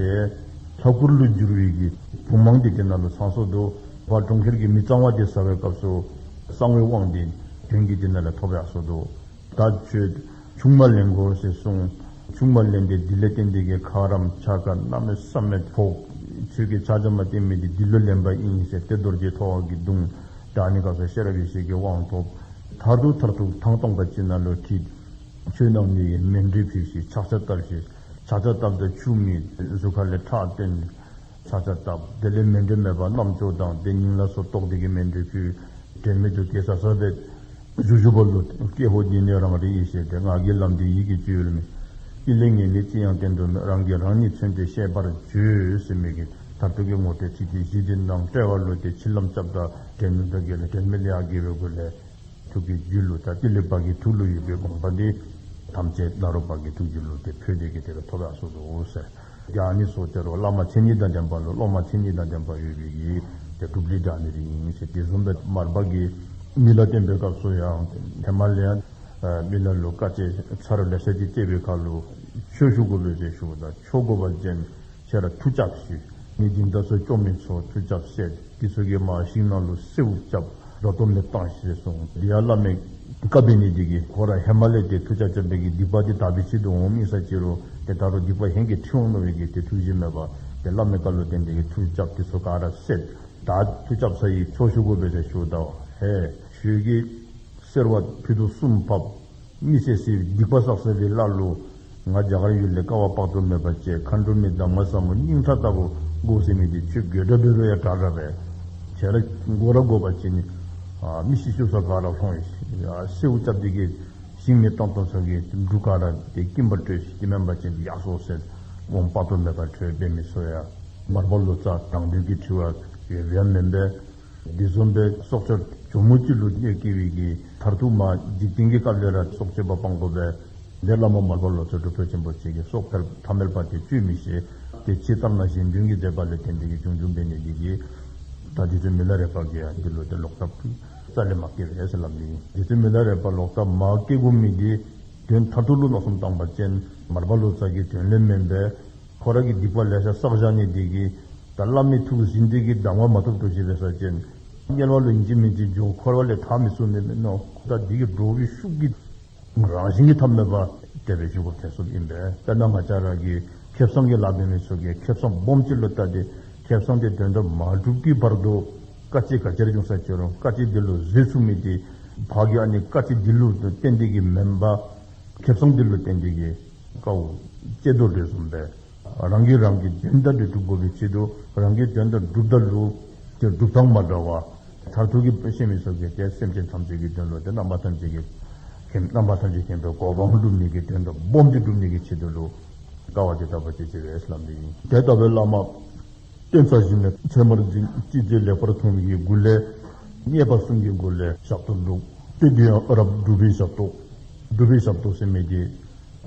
ལྷ་སྐུ་ལུ་འགྱུར་བའི་གི་བུམ་དབང་འདི་དེ་ནང་ལུ་ཚང་སོ་འདུག། ཕར་གྲོང་ཁྱེར་གྱི་མི་གཙང་བ་དེ་ཟ་བའི་སྐབས་སུ་གསང་བའི་དབང་འདི་དོན་གྱི་དེ་ནང་ལས་ཐོབ་ཡར་སོ་འདུག། ད་ཁྱོད་ཆུང་མ་ལེན་དགོ་ཟེར་གསུངས། ཆུང་མ་ལེན་ཏེ་འདི་ལས་བརྟེན་ཏེ་གིས་ཁ་རམ་ཆ་ག་གནམ་མེད་ས་མེད་ཕོག། ཁྱོད་ཀྱིས་ཕྱག་རྒྱ་མ་བསྟེན་མི་འདི་འདི་ལུ་ལེན་པ་ཨིན་ཟེར་ཏེ་རྡོ་རྗེ་ཐོ་བ་གིས་བརྡུང་། ད་ཨ་ནི་སྐབས་སུ་ཤེས་རབ་ཡེ་ཤེས་ཀྱི་དབང་ཐོབ། མཐར་ཐུག་མཐར་ཐུག་ཐང་སྟོང་པ་ཅིག་ནང་ལུ་ཁྲིད། ཆོས་གནང་མི་གིས་མཎྜལ་ཕུལ་ཞིནམ་ཕྱག་ཕྱག་བཏབ་ཞིནམ་ཕྱག་ཕྱག་བཏབ་ད་ཆུ་མིག་གཟུགས་ཁ་ལས་ཁྲག་བཏོན། ཕྱག་ཕྱག་བཏབ། དེ་ལས་མཎྜལ་མེད་པར་རྣམ་ཅོ་དང་ཏེ་སྙིང་ལ་སོགས་བཏོགས་ཏེ་གིས་མཎྜལ་ཕུལ། དྲན་མེད་དུ་སྐྱེས་ས་ས་སྦེ་བཞུགས་བཞུགས་པ་ལུ་ཀྱེ་ཧོ་འདི་ནི་རང་རིག་ཡེ་ཤེས་ཏེ། ངག་གི་ལམ་འདི་ཡིད་ཀྱི་སྤྱོད་ཡུལ་མིན། ཀུན་ལས་ངེས་ནས་ཅི་ཡང་བསྟན་དུ་མེད། རང་གིས་རང་ཉིད་མཚོན་ཏེ་ཤེས་པར་བྱོས་ཟེར་མི་གི་མཐར་ཐུག་གི་ངོ་སྤྲོད་ཚིག་དེ་བཞི་འདི་གནང་། དཔྲལ་བ་ལུ་ཏེ་མཆིལ་ལྷམ་རྐྱབ་ད་དྲན་མེད་དུ་སྐྱེས་ལས་དྲན་མེད་ལས་ཡར་བརྒྱལ་བའི་སྒོ་ལས་ཐུགས་ཀྱི་རྒྱུད་ལུ་ད་ཏི་ལི་པ་གི་ཐུགས་ལུ་ཡོད་པའི་དགོངས་པ་འདི་ཐམས་ཅད་ནཱ་རོ་པ་གི་ཐུགས་རྒྱུད་ལུ་ཏེ་འཕོས་ཏེ་གིས་དེ་སྦེ་ཐོབ་ཡར་སོ་འདུག་ཟེར། ཏེ་ཨ་ནི་ཚུ་དེ་རུ་བླ་མ་མཚན་ཉིད་དང་ལྡན་པ་ལུ་སློབ་མ་མཚན་ཉིད་དང་ལྡན་པ་ཡོད་པའི་གི་ཏེ་གྲུབ་ལུགས་འདི་ཨ་ནི་ར་ཨིན་ཟེར། དེ་བཟུམ་སྦེ་མར་པ་གིས་མི་ལ་བསྟན་པའི་སྐབས་སུ་ཡང་ཧེ་མ་ལས་ཡང་མི་ལ་ལུ་དཀའ་སྤྱད་ཚར་ལེ་ཤ་ཅིག་སྤྱད་པའི་ཁར་ལུ་ཆོས་ཞུ་དགོ་པས་ཟེར་ཞུཝ་ད་ཆོས་དགོ་པ་ཅིན་ཁྱེད་ར་མཐུ་རྐྱབ་ཤིག། མི་སྦྱིན་བདག་ཚུ་སྐྱོབ་མི་ཚུ་མཐུ་རྐྱབ་ཟེར། དེ་ཚུ་གིས་མར་ཞིང་ནང་ལུ་སེརཝ་རྐྱབ། རོ་ཏོ་མེ་བཏང་ཟེར་གསུངས། དེ་ཡང་བླ་མའི་བཀའ་འབད་ནི་དེ་གིས་ཁོ་ར་ཧེ་མ་ལས་ཏེ་མཐུ་རྐྱབ་རྐྱབ་པའི་གི་སྡིག་པ་དེ་དག་པའི་ཆེད་དུ་འོང་མི་ས་ཅི་རུང་ཏེ་ད་རུང་སྡིག་པ་ཧེང་གིས་ཁྲི་འོང་ནི་བའི་གི་ཏེ་ཐུགས་རྗེ་མེད་པ་ཏེ་བླ་མའི་བཀའ་ལུ་བརྟེན་ཏེ་གིས་མཐུ་རྐྱབ། དེ་ཚུ་ག་ར་བསད། ད་མཐུ་རྐྱབ་ཚར་ཡི་ཆོས་ཞུ་དགོ་པས་ཟེར་ཞུཝ་ད་ཧེ་ཁྱོད་ཀྱིས་སེརཝ་ཕུད་དུ་གསུམ་ཕབ། མི་བསད་ཟེར་སྡིག་པ་བསགས་ཟེར་བའི་བླ་ལུ་ང་རྒྱ་གར་ཡུལ་ལས་དཀའ་བ་དཔག་ཏུ་མེད་པ་སྤྱད། མཁའ་འགྲོ་མའི་གདམས་ངག་ཟབ་མོ་སྙིང་ཁྲག་ལྟ་བུ་དགོ་ཟེར་མི་འདི་ཁྱོད་དགོད་བྲ་འབད་རུང་ཡང་དྲག་དྲག་པས། ཁྱེད་ར་དགོ་ར་དགོ་པ་ཅིན་ཨ་མི་ཤི་ཤི་ས་ག་ར་ལྷོང་ཡི། ཨ་སེརཝ་རྐྱབ་སྟེ་གིས་ཞིང་མེ་བཏང་བཏང་ས་གི་འབྲུ་ག་ར་ཏེ་སྐྱིན་པ་སྤྲོད་ཤིག། དེ་མེན་པ་ཅིན་ཡར་སོང་ཟེར་དབང་དཔག་ཏུ་མེད་པ་ཁྲོས་པའི་མི་ཚུ་ཡང་མར་པ་ལོ་ཙཱ་དྲང་དོན་གྱི་དྲི་བ་ཡོདཔ་ཡང་མེན་པས། དེ་བཟུམ་སྦེ་སྲོག་ཆགས་གྱོག་མོ་ཅིག་ལུ་གནོད་སྐྱེལ་བའི་གི་མཐར་ཐུག་མར་འཇིག་རྟེན་གྱི་སྐབས་ལས་ར་སྲོག་གཅོད་པ་སྤང་དགོ་པས། དེ་བླ་མ་མར་པ་ལོ་ཙཱ་སྒྲུབ་ཕྲུག་ཆེན་པོ་ཅིག་གིས་སྲོག་ཕལ་ཐ་མལ་པ་དེ་གཅོད་མི་ཤེས། དེ་ཇི་ལྟར་ན་གཞན་དོན་གྱི་མཛད་པ་ལས་བརྟེན་ཏེ་གིས་བྱུང་བྱུངམ་འབད་ནི་དེ་གིས་ད་རྗེ་བཙུན་མི་ལ་རས་པ་གིས་ཡང་འདི་ལུ་ཏེ་ལོག་ལྟ་རྩ་ལས་མ་བསྐྱེད་པས་ཟེར་སླབ་ནི། རྗེ་བཙུན་མི་ལ་རས་པ་ལོག་ལྟ་མ་བསྐྱེད་དགོ་མི་དེ་དོན་མཐར་ཐུག་ལུ་མནོ་བསམ་བཏང་པ་ཅིན་མར་པ་ལོ་ཙཱ་གི་དོན་ལས་མེན་པས། ཁོ་ར་གིས་སྡིག་པ་ལེ་ཤ་བསགས་བཞག་ནི་དེ་གིས་ད་བླ་མའི་ཐུགས་ཟིན་ཏེ་གིས་གདམས་ངག་མ་ཐོབ་འགྱོ་ཅི་འབད་ས་ཅིན་དམྱལ་བ་ལུ་ཨིན་ཅི་མིན་ཅི་འགྱོ། འཁོར་བ་ལས་ཐར་མི་ཚུགས་ནི་མས་མནོ། ད་དེ་གིས་འདྲོག་པའི་ཤུགས་ཀྱིས་རང་བཞིན་གྱིས་ཐ་མལ་པ་དེ་སྦེ་བཞུགས་པ་ཐལ་སོཔ་ཨིན་པས། དཔེར་ན་ང་བཅས་ར་གི་ཁེ་བཟང་གི་ལཱ་འབད་མི་ཚུ་གིས་ཁེ་བཟང་སྦོམ་ཅིག་ལུ་བལྟ་སྟེ་ཁེ་བཟང་དེ་དོན་དུ་མ་འགྲུབ་ཀྱི་བར་དུ་དཀའ་སྤྱད་ག་ཅི་ར་བྱུང་ས་ཅི་རུང་དཀའ་སྤྱད་དེ་ལུ་བཟོད་ཚུགས་མི་དེ་ཕར་གྱི་ཨ་ནི་དཀའ་སྤྱད་དེ་ལུ་བརྟེན་ཏེ་གིས་མེན་པར་ཁེ་བཟང་དེ་ལུ་བརྟེན་ཏེ་གིས་དཀའཝ་སྤྱད་དོ་དེ་བཟུམ་སྦེ་རང་གིས་རང་གི་དོན་དག་དེ་སྒྲུབ་དགོ་པའི་ཆེད་དུ་རང་གི་དོན་དག་སྒྲུབ་ད་ལུ་དེ་སྒྲུབ་ཐངས་མ་འདྲ་བ། མཐར་ཐུག་གི་ཤེས་མི་ཚུ་གིས་ཏེ་སེམས་ཅན་ཐམས་ཅད་ཀྱི་དོན་ལུ་ཏེ་རྣམ་པ་ཐམས་ཅད་ཀྱི་མཁྱེན་རྣམ་པ་ཐམས་ཅད་མཁྱེན་པའི་གོ་འཕང་སྒྲུབ་ནི་གི་དོན་དུ་སྦོམ་དེ་སྒྲུབ་ནི་གི་ཆེད་དུ་ལུ་དཀའ་བ་དེ་དག་པ་ཅིག་སྤྱད་པས་ཟེར་སླབ་ནི་ཨིན། དེ་ལྟ་བུའི་བླ་མ་བསྟེན་ཚར་ཞིནམ་ལས་ཚད་མར་འཛིན། ཅི་བྱེད་ལེགས་པར་མཐོང་བའི་གི་སྒོ་ལས་མཉེས་པ་གསུམ་གྱི་སྒོ་ལས་ཞབས་ཏོག་སྒྲུབ། དེ་དུས་ཡང་རབ་སྒྲུབ་པའི་ཞབས་ཏོག། སྒྲུབ་པའི་ཞབས་ཏོག་ཟེར་མི་དེ་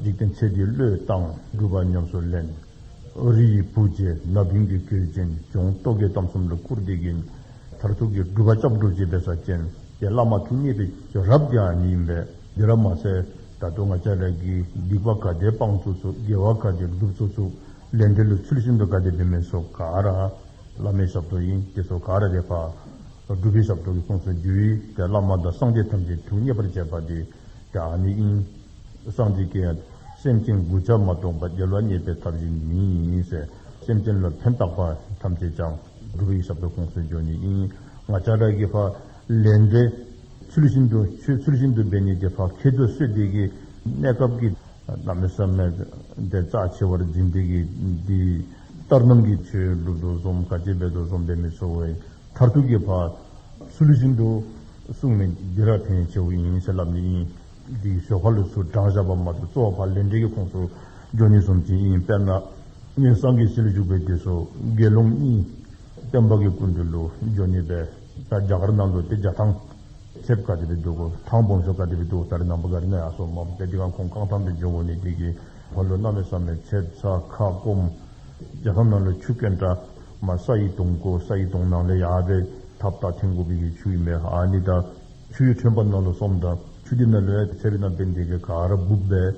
འཇིག་རྟེན་ཚེ་འདིའི་བློས་བཏང་སྒྲུབ་པ་ཉམས་སུ་ལེན། རི་ཡི་བུ་བྱེད་ན་བུན་གྱིས་གོས་ཅན་བྱུང་། རྟོག་གེའི་གཏམ་གསུམ་ལ་བཀུར་སྟི་གིན། མཐར་ཐུག་གི་སྒྲུབ་པ་རྐྱབ་འགྱོ་ཅི་འབད་ས་ཅིན་ཏེ་བླ་མ་ཐུགས་མཉེས་པའི་རབ་དེ་ཨ་ནི་ཨིན་པས། དེ་ར་མ་ཚད་ད་ལྟོ་ང་བཅས་ར་གིས་སྡིག་པ་ག་དེ་སྤང་ཚུགས་ཚུགས་དགེ་བ་ག་དེ་སྒྲུབ་ཚུགས་ཚུགས་ལས་འབྲས་ལུ་ཚུལ་བཞིན་དུ་ག་དེ་འབད་མི་ཚུ་ག་ར་བླ་མའི་ཞབས་ཏོག་ཨིན། དེ་ཚུ་ག་ར་དེ་ཕར་སྒྲུབ་པའི་ཞབས་ཏོག་གི་ཁོངས་སུ་འགྱུར་ཡི། ཏེ་བླ་མ་དང་སངས་རྒྱས་ཐམས་ཅད་ཐུགས་མཉེས་པར་བྱེད་པ་དེ་ ད་ཨ་ནི་ཨིན། སངས་རྒྱས་ཀྱིས་སེམས་ཅན་མགུ་བྱ་མ་གཏོགས་པ། རྒྱལ་བ་མཉེས་པའི་ཐབས་གཞན་མེད་ཟེར། སེམས་ཅན་ལུ་ཕན་བཏགས་པ་ཐམས་ཅད་ཀྱང་སྒྲུབ་པའི་ཞབས་ཏོག་ཁོངས་སུ་འགྱོ་ནི་ཨིན། ང་བཅས་ར་གིས་ཕར་ལས་འབྲས་ཚུལ་བཞིན་དུ་ཆོས་ཚུལ་བཞིན་དུ་འབད་ནི་དེ་ཕར་ཁྱད་དུ་གསོད་དེ་གིས་གནས་སྐབས་ཀྱི་གནམ་མེད་ས་མེད་དེ་རྩ་ཆེ་བར་འཛིན་དེ་གིས་འདི་ལྟར་སྣང་གི་ཆོས་སྒྲུབ་དོ་བཟུམ་ག་ཅི་འབད་དོ་བཟུམ་འབད་མི་ཚུགས་པས། མཐར་ཐུག་གི་ཕར་ཚུལ་བཞིན་དུ་སྲུང་མི་འདི་ར་ཕན་ཆེཝ་ཨིན་ཟེར་སླབ་ནི་ཨིན། འདི་ཞོར་ཁ་ལུ་ཚུར་དྲང་བཞག་པ་མ་གཏོགས་གཙོ་བོ་ཕར་ལས་འབྲས་ཀྱི་ཁོངས་སུ་འགྱོ་ནི་བཟུམ་ཅིག་ཨིན། དཔེར་ན་ངེའི་སངས་རྒྱས་སྲིད་ལ་བཞུགས་པའི་དུས་སུ་དགེ་སློང་གཉིས་སྟོན་པ་གི་སྐུ་མདུན་ལུ་འགྱོ་ནི་སྦེ། ད་རྒྱ་གར་ནང་ལུ་ཏེ་རྒྱ་ཐང་ཚདཔ་ག་དེ་སྦེ་འདུག་གོ། ཐང་སྦོམ་ཤོས་ག་དེ་སྦེ་འདུག། ད་རེས་ནངས་པ་ག་ར་ནཱ་ཡར་སོང་མས། ཏེ་དེ་སྒང་ཁོང་རྐང་ཐང་སྦེ་འགྱོ་དགོ་ནི་དེ་གིས་ཕར་ལུ་གནམ་མེད་ས་མེད་ཚདཔ་ཚ་ཁ་སྐོམ། རྒྱ་གར་ནང་ལུ་ཆུ་དཀོན་དྲགས་མས། ས་ཡི་དོང་གོ། ས་ཡི་དོང་ནང་ལས་ཡར་སྦེ་ཐགཔ་བཏགས་འཐེན་དགོ་པའི་གི་ཆུ་ཨིན་མས། ཨ་ནི་ད་ཆུའི་ཁྲོན་པ་ནང་ལུ་སོངམ་ད་ཆུ་དེ་ནང་ལུ་ཡང་ཚད་རིགས་དང་འབད་ནི་དེ་གིས་ག་ར་འབུཔ་སྦེ།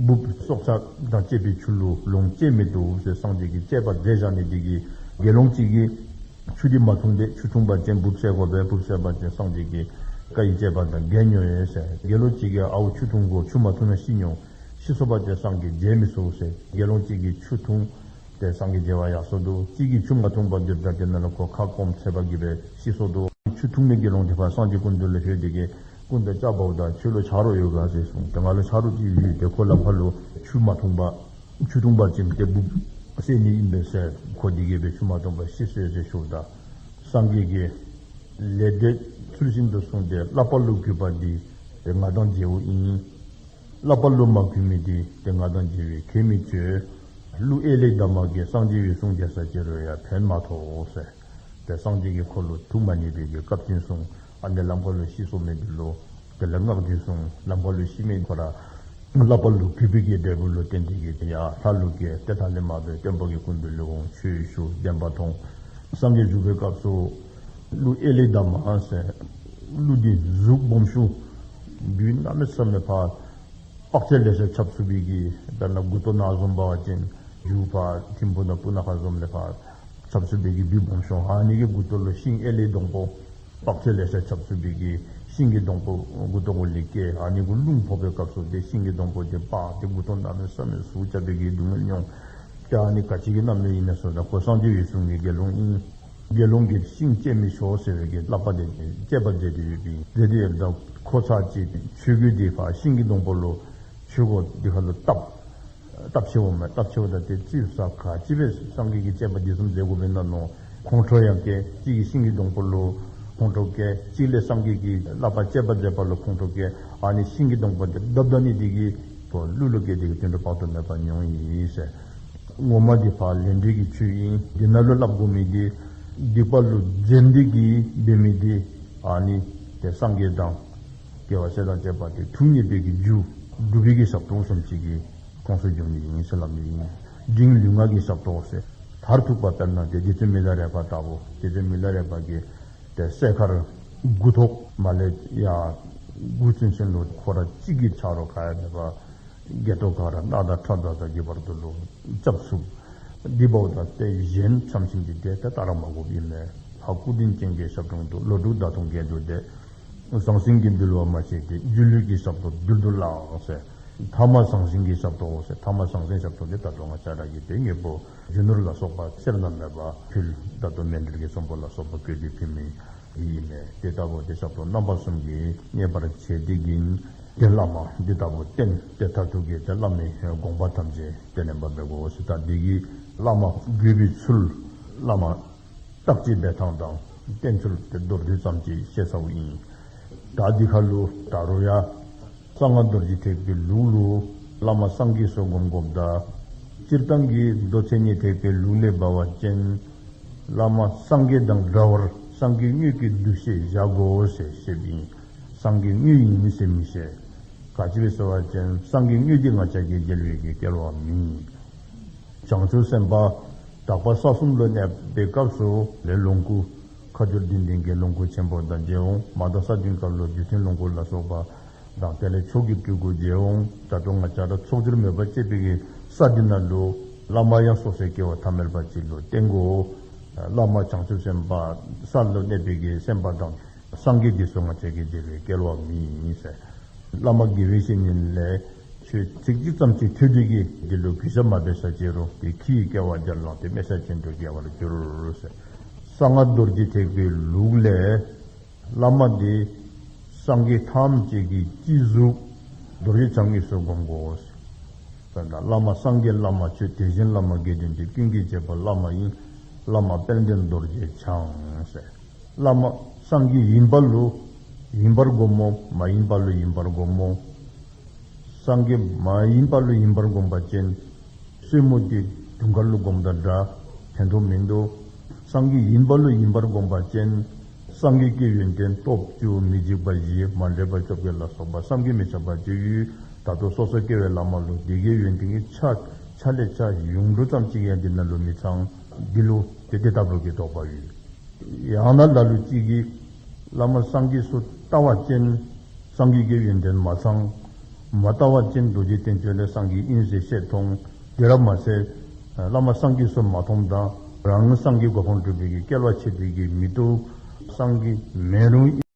འབུཔ་སྲོག་ཆགས་དང་བཅས་པའི་ཆུ་ལུ་ལོངས་སྤྱད་མི་བཏུབ་ཟེར་སངས་རྒྱས་ཀྱིས་བཅས་པ་མཛད་བཞག་ནི་དེ་གིས་དགེ་སློང་གཅིག་གིས་ཆུ་དེ་མ་འཐུང་པས། ཆུ་འཐུང་པ་ཅིན་འབུཔ་བསད་དགོ་པས། འབུཔ་བསད་པ་ཅིན་སངས་རྒྱས་ཀྱི་བཀའ་ཡི་བཅས་པ་དང་འགལ་འགྱོཝ་ཨིན་ཟེར། དགེ་སློང་གཅིག་གིས་ཨའུ་ཆུ་འཐུང་དགོ། ཆུ་མ་འཐུང་ན་ཤི་འོང་། ཤི་སོང་པ་ཅིན་སངས་རྒྱས་མཇལ་མི་ཚུགས་ཟེར། དགེ་སློང་གཅིག་གིས་ཆུ་འཐུང་སྟེ་སངས་རྒྱས་མཇལ་བར་ཡར་སོ་ནུག། གཅིག་གིས་ཆུ་མ་འཐུང་པར་སྡོདཔ་ད་དེ་ནང་ལུ་ཁོ་ཁ་སྐོམ་ཚད་པ་གིས་སྦེ་ཤི་སོ་ནུག། ཆུ་འཐུང་མི་དགེ་སློང་དེ་ཕར་སངས་རྒྱས་སྐུ་མདུན་ལུ་ལྷོད་དེ་གིས་སྐུ་མདུན་སྐྱབས་འོག་ད་ཁྱོད་ལུ་ཆ་རོགས་ཡོད་ག་ཟེར་གསུངས། ཏེ་ང་ལུ་ཆ་རོགས་ཅིག་ཡོད། ཏེ་ཁོ་ལག་པ་ལུ་ཆུ་མ་འཐུང་པར་ཆུ་འཐུང་པ་ཅིན་ཏེ་འབུཔ་བསད་ནི་ཨིན་པས་ཟེར། ཁོ་དེ་གིས་སྦེ་ཆུ་མ་འཐུང་པར་ཤི་སོ་ཡི་ཟེར་ཞུཝ་ད་སངས་རྒྱས་ཀྱིས་ལས་འབྲས་ཚུལ་བཞིན་དུ་བསྲུངས་ཏེ་བསླབ་པ་ལུ་གུས་པ་འདི་ཏེ་ང་དང་མཇལཝ་ཨིན། བསླབ་པ་ལུ་མ་གུས་མི་འདི་ཏེ་ང་དང་མཇལ་བའི་ཁྱད་མི་ཆོད། ཀླུ་ཨེ་ལི་དྷརྨ་གིས་སངས་རྒྱས་པའི་གསུང་རྒྱ་ས་ཅི་རུང་ཡང་ཕན་མ་ཐོགས་ཟེར། ཏེ་སངས་རྒྱས་ཀྱིས་ཁོ་ལུ་ཐུགས་མ་མཉེས་པའི་གི་བཀའ་བཀྱོན་སོང་། ཨ་ནི་ལམ་ཁ་ལུ་ཤི་སོང་མི་འདི་ལུ་དེ་ལས་བསྔགས་བརྗོད་སོང་། ལམ་ཁ་ལུ་ཤི་མི་ཁོ་ར་བསླབ་པ་ལུ་གུས་པའི་གི་འབྲས་བུ་ལུ་བརྟེན་ཏེ་གིས་ཡར་ལྷ་ལུ་སྐྱེས། ཏེ་ད་ལས་མར་སྦེ་སྟོན་པ་གི་སྐུ་མདུན་ལུ་འོང་། ཆོས་ཞུ། བདེན་པ་མཐོང་། སངས་རྒྱས་བཞུགས་པའི་སྐབས་སུ་ཀླུ་ཨེ་ལི་དྷརྨ་ཟེར་ཀླུ་འདི་གཟུགས་སྦོམ་ཤོས་འབུཔ་གནམ་མེད་ས་མེད་ཕར་དཔག་ཚད་ལེ་ཤ་ཁྱབ་ཚུགས་པའི་གི་དཔེར་ན་མགུ་ཏོ་ནང་བཟུམ་འབད་བ་ཅིན་ཡུ་ཕར་ཐིམ་ཕུག་དང་སྤུ་ན་ཁ་བཟུམ་ལས་ཕར་ཁྱབ་ཚུགས་པའི་གི་འབུཔ་སྦོམ་ཤོས། ཨ་ནི་གི་མགུ་ཏོ་ལུ་ཤིང་ཨེ་ལི་སྡོང་པོ་དཔག་ཚད་ལེ་ཤ་ཁྱབ་ཚུགས་པའི་གི་ཤིང་གི་སྡོང་པོ་མགུ་ཏོ་གུ་ལས་སྐྱེས། ཨ་ནི་གུ་རླུང་ཕོག་པའི་སྐབས་སུ་ཏེ་ཤིང་གི་སྡོང་པོ་དེ་འབར་ཏེ་མགུ་ཏོ་གནམ་མེད་ས་མེད་ཟུག་རྐྱབ་པའི་གི་སྡུག་བསྔལ་མྱོང་། ཏེ་ཨ་ནི་ག་ཅི་གི་རྣམ་སྨིན་ཨིན་ན་ཟེརཝ་ད་ཁོ་སངས་རྒྱས་པའི་གསུང་གི་དགེ་སློང་ཨིན། དགེ་སློང་གིས་ཤིང་བཅད་མི་ཆོག་ཟེར་བའི་གི་བསླབ་པ་དེ་བཅད་པ་མཛད་དེ་ཡོདཔ་ཨིན། མཛད་དེ་ཡོདཔ་ད་ཁོ་ཚར་གཅིག་ཆོས་གོས་དེ་ཕར་ཤིང་གི་སྡོང་པོ་ལུ་ཆོས་གོས་དེ་ཁ་ལུ་བཏབ། བཏབ་ཆི་བ་མས། བཏབ་ཆི་བ་ད་ཏེ་ཙིགཔ་ཟ། ག་ཅི་སྦེ་སངས་རྒྱས་ཀྱིས་བཅད་པ་འདི་བཟུམ་མཛད་དགོ་པས་ན་མནོ། ཁོང་ཁྲོ་ཡང་སྐྱེས། གཅིག་གིས་ཤིང་གི་སྡོང་པོ་ལུ་ཁོང་ཁྲོ་སྐྱེས། གཅིག་ལས་སངས་རྒྱས་ཀྱི་བསླབ་པ་བཅད་པ་མཛད་པ་ལུ་ཁོང་ཁྲོ་སྐྱེས། ཨ་ནི་ཤིང་གི་སྡོང་པོ་དེ་བརྡབ་ད་ནི་དེ་གིས་ཁོ་ཀླུ་ལུ་སྐྱེས་ཏེ་གིས་དུད་འགྲོ་དཔག་ཏུ་མེད་པ་མྱོང་ཡི་ཟེར། ངོ་མ་འདི་ཕར་ལས་འབྲས་ཀྱི་ཆོས་ཨིན། འདི་ནང་ལུ་སླབ་དགོ་མི་འདི་སྡིག་པ་ལུ་འཛེམ་སྟེ་གིས་འབད་མི་འདི་ཨ་ནི་ཏེ་སངས་རྒྱས་དང་རྒྱལ་བ་སྲས་དང་བཅས་པ་དེ་ཐུགས་མཉེས་པའི་གི་རྒྱུ་སྒྲུབ་པའི་གི་ཞབས་ཏོག་བཟུམ་ཅིག་གི་ཁོངས་སུ་འགྱོ་ནི་ཨིན་ཟེར་སླབ་ནི་ཨིན། འབྲིང་ལུས་ངག་གི་ཞབས་ཏོག་ཟེར། མཐར་ཐུག་པ་དཔེར་ན་ཏེ་རྗེ་བཙུན་མི་ལ་རས་པ་ལྟ་བུ། རྗེ་བཙུན་མི་ལ་རས་པ་གིས་ཏེ་སྲས་མཁར་དགུ་ཐོག་མ་ལས་ཡར་དགུ་ཚུན་ཚོད་ལུ་ཁོ་ར་གཅིག་གིས་ཆ་རོགས་ག་ཡང་མེད་པར་སྒལ་ཏོ་ག་ར་རྣག་དང་ཁྲག་དང་དང་གི་བར་དུ་ལུ་སྐྱབས་སུ། འདི་འབདཝ་ད་ཏེ་གཞན་ཆམ་ཤིང་འདི་ཏེ་ཏེ་ད་ར་མ་དགོཔ་ཨིན་མས། ཕར་སྐུ་མདུན་ཅན་གྱི་ཞབས་དྲུང་དུ། ལོ་དྲུག་ཟླ་ཐུང་བརྒལ་དུ་བསྡད། ཟང་ཟིང་གིས་འདུལ་བ་མ་ཤེས་ཏེ། སྒྱུ་ལུས་ཀྱི་ཞབས་ཏོག་རྡུལ་དུ་བརླག་ཟེར། ཐ་མ་ཟང་ཟིང་གི་ཞབས་ཏོག་ཟེར། ཐ་མ་ཟང་ཟིང་ཞབས་ཏོག་འདི་ད་ལྟོ་ང་བཅས་ར་གིས་ཏེ་དངོས་པོ་རྒྱུ་ནོར་ལ་སོགས་པ་སེར་སྣ་མེད་པ་ཕུལ། ད་ལྟོ་མཎྜལ་གྱི་ཚོམ་བུ་ལ་སོགས་པ་བཀོད་དེ་ཕུལ་མི་ཨིན་མས། དེ་ལྟ་བུ་ཏེ་ཞབས་ཏོག་རྣམ་པ་གསུམ་གྱིས་མཉེས་པར་བྱས་ཏེ་གིས་ཏེ་བླ་མ་འདི་ལྟ་བུ་བསྟེན། ཏེ་མཐར་ཐུག་གི་ཏེ་བླ་མའི་དགོངས་པ་ཐམས་ཅད་ཏེ་ལེན་པ་འབད་དགོ་ཟེར། ད་འདི་གིས་བླ་མ་གུས་པའི་ཚུལ། བླ་མ་བརྟག་དཔྱད་འབད་ཐངས་དང་བསྟེན་ཚུལ་ཏེ་མདོར་བསྡུས་ཙམ་ཅིག་བཤད་ཚརཝ་ཨིན། ད་འདི་ཁ་ལུ་ད་རུང་ཡང་གསང་སྔགས་རྡོ་རྗེ་ཐེག་པའི་ལུགས་ལུ་བླ་མ་སངས་རྒྱས་སུ་སྒོམ་དགོཔ་ད་སྤྱིར་བཏང་གི་མདོ་མཚན་ཉིད་ཐེག་པའི་ལུགས་ལས་འབད་བ་ཅིན་བླ་མ་སངས་རྒྱས་དང་འདྲ་བར་སངས་རྒྱས་དངོས་ཀྱི་འདུ་ཤེས་བཞག་དགོ་ཟེར་བཤདཔ་ཨིན། སངས་རྒྱས་དངོས་ཨིན་ཟེར་མི་བཤད། ག་ཅི་སྦེ་ཟེར་བ་ཅིན་སངས་རྒྱས་དངོས་འདི་ང་བཅས་ཀྱིས་མཇལ་བའི་གི་སྐལ་བ་མེད། བྱང་ཆུབ་སེམས་དཔའ་དག་པ་ས་གསུམ་ལུ་གནས་པའི་སྐབས་སུ་ལས་ལོངས་སྐུ་ཁ་སྦྱོར་བདུན་ལྡན་གྱི་ལོངས་སྐུ་ཆེན་པོ་དང་མཇལ་འོང་། མ་དག་ས་བདུན་སྐབས་ལུ་རྒྱུ་མཐུན་ལོངས་སྐུ་ལ་སོགས་པ་དང་དེ་ལས་མཆོག་གི་སྤྲུལ་སྐུ་མཇལ་འོང་། ད་ལྟོ་ང་བཅས་ར་ཚོགས་སྦྱོར་མེད་པར་སྤྱད་པའི་གི་ས་འདི་ནང་ལུ་བླ་མ་ཡང་སོ་སོའི་སྐྱེ་བ་ཐ་མལ་པ་ཅིག་ལུ་བསྟེན་དགོ། བླ་མ་བྱང་ཆུབ་སེམས་དཔའ་ས་ལུ་གནས་པའི་གི་སེམས་དཔའ་དང་སངས་རྒྱས་འདི་ཚུ་ང་བཅས་ཀྱིས་མཇལ་བའི་སྐལ་བ་མེད་ཟེར། བླ་མ་དགེ་བའི་བཤེས་གཉེན་ལས་ཆོས་ཚིག་གཅིག་ཙམ་ཅིག་ཐོས་དེ་གིས་འདི་ལུ་གུས་ཞབས་མ་འབད་ས་ཅིག་རུང་དེ་ཁྱི་ཡི་སྐྱེ་བ་བརྒྱར་བླངས་ཏེ་སྨེ་ཤ་ཅན་དུ་སྐྱེ་བར་འགྱུར་ཟེར། གསང་སྔགས་རྡོ་རྗེ་ཐེག་པའི་ལུགས་ལས་བླ་མ་དེ་སངས་རྒྱས་ཐམས་ཅད་ཀྱི་སྤྱི་གཟུགས་རྡོ་རྗེ་འཆང་གིས་སུ་བསྒོམ་དགོ་ཟེར། ད་བླ་མ་སངས་རྒྱས་བླ་མ་ཆོས་དེ་བཞིན་བླ་མ་དགེ་འདུན་ཏེ། ཀུན་གྱི་བྱེད་པོ་བླ་མ་ཡིན། བླ་མ་དཔལ་ལྡན་རྡོ་རྗེ་འཆང་ཟེར། བླ་མ་སངས་རྒྱས་ཡིན་པ་ལུ་ཡིན་པར་བསྒོམ་མོ། མ་ཡིན་པ་ལུ་ཡིན་པར་བསྒོམ་མོ། སངས་རྒྱས་མ་ཡིན་པ་ལུ་ཡིན་པར་བསྒོམ་པ་ཅིན་སེན་མོ་དེ་དུང་དཀར་ལུ་བསྒོམ་དང་འདྲ། ཕན་ཐོགས་མིན་འདུག། སངས་རྒྱས་ཡིན་པ་ལུ་ཡིན་པར་བསྒོམ་པ་ཅིན་སངས་རྒྱས་ཀྱི་ཡོན་ཏན་སྟོབས་བཅུ། མི་འཇིགས་པ་བཞི། མ་འདྲེས་པ་བཅོ་བརྒྱད་ལ་སོགས་པ་བསམ་གྱིས་མི་ཁྱབ་པ་ཅིག་ཡོད། ད་ལྟོ་སོ་སོ་སྐྱེ་བོའི་བླ་མ་ལུ་དེ་གི་ཡོན་ཏན་གྱི་ཆ་ཆ་ལས་ཆ་ཡུངས་འབྲུ་ཙམ་ཅིག་ཡང་འདི་ནང་ལུ་མི་ཚང་། འདི་ལུ་དེ་དེ་ལྟ་བུ་གི་དོགས་པ་ཡོད། ཡང་ན་ལ་ལུ་ཅིག་གིས་བླ་མ་སངས་རྒྱས་སུ་ལྟ་བ་ཅིན་སངས་རྒྱས་ཀྱི་ཡོན་ཏན་མ་ཚང་། མ་ལྟ་བ་ཅིན་རྡོ་རྗེ་བསྟན་བཅོས་ལས་སངས་རྒྱས་ཨིན་ཟེར་བཤད་མཐོང་། དེ་ར་མ་ཚད་བླ་མ་སངས་རྒྱས་སུ་མ་མཐོངམ་དང་རང་སངས་རྒྱས་གོ་འཕང་སྒྲུབ་པའི་གི་སྐལ་བ་ཆེ་དེ་གིས་མི་བཏུབ། སངས་རྒྱས་མེན་རུང་